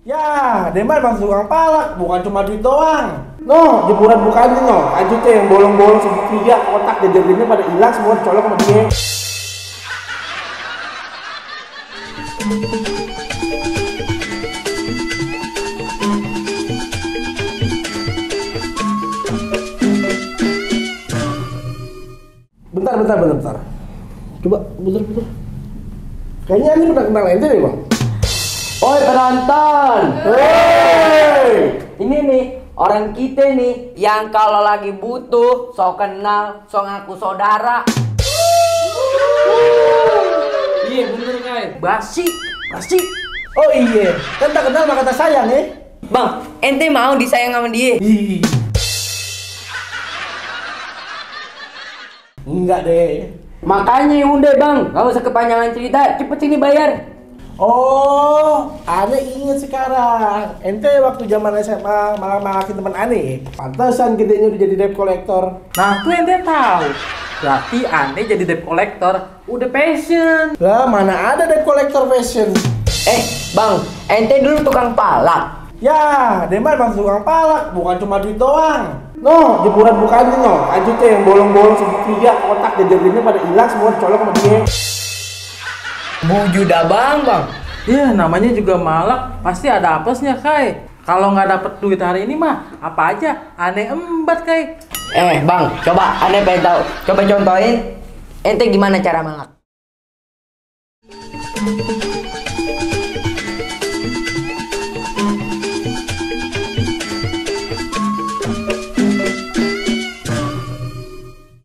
Ya, Demar bang tukang palak, bukan cuma duit doang. No, jemuran bukannya no, lanjutnya yang bolong-bolong segitiga, kotak jajarinnya pada hilang semua dicolok sama dia. Bentar. Coba, bentar. Kayaknya ini pernah kenal ente deh bang. Oi penonton, Hei! ini nih orang kita nih yang kalau lagi butuh sok kenal, sok ngaku saudara. Iya bener Kai, basi. Oh iya, kan tak kenal maka tak sayang ya. Bang, ente mau disayang sama dia? Ih. Enggak deh. Makanya udah bang, gak usah kepanjangan cerita, cepet sini bayar. Oh, Ane inget sekarang. Ente waktu zaman SMA malah malakin teman Ane. Pantesan gedenya udah jadi debt collector. Nah tuh ente tahu. Berarti ane jadi debt collector, udah passion. Lah, mana ada debt collector fashion? Bang, ente dulu tukang palak. Ya, Demar bang tukang palak, bukan cuma duit doang. No, jemuran bukannya no. Lanjutnya yang bolong-bolong segitiga, kotak jajarinnya pada hilang semua dicolok sama dia. Buju dah bang. Iya namanya juga malak, pasti ada apesnya Kai. Kalau nggak dapet duit hari ini mah apa aja aneh embat Kai. Bang, coba aneh pengen tahu. Coba contohin, ente gimana cara malak?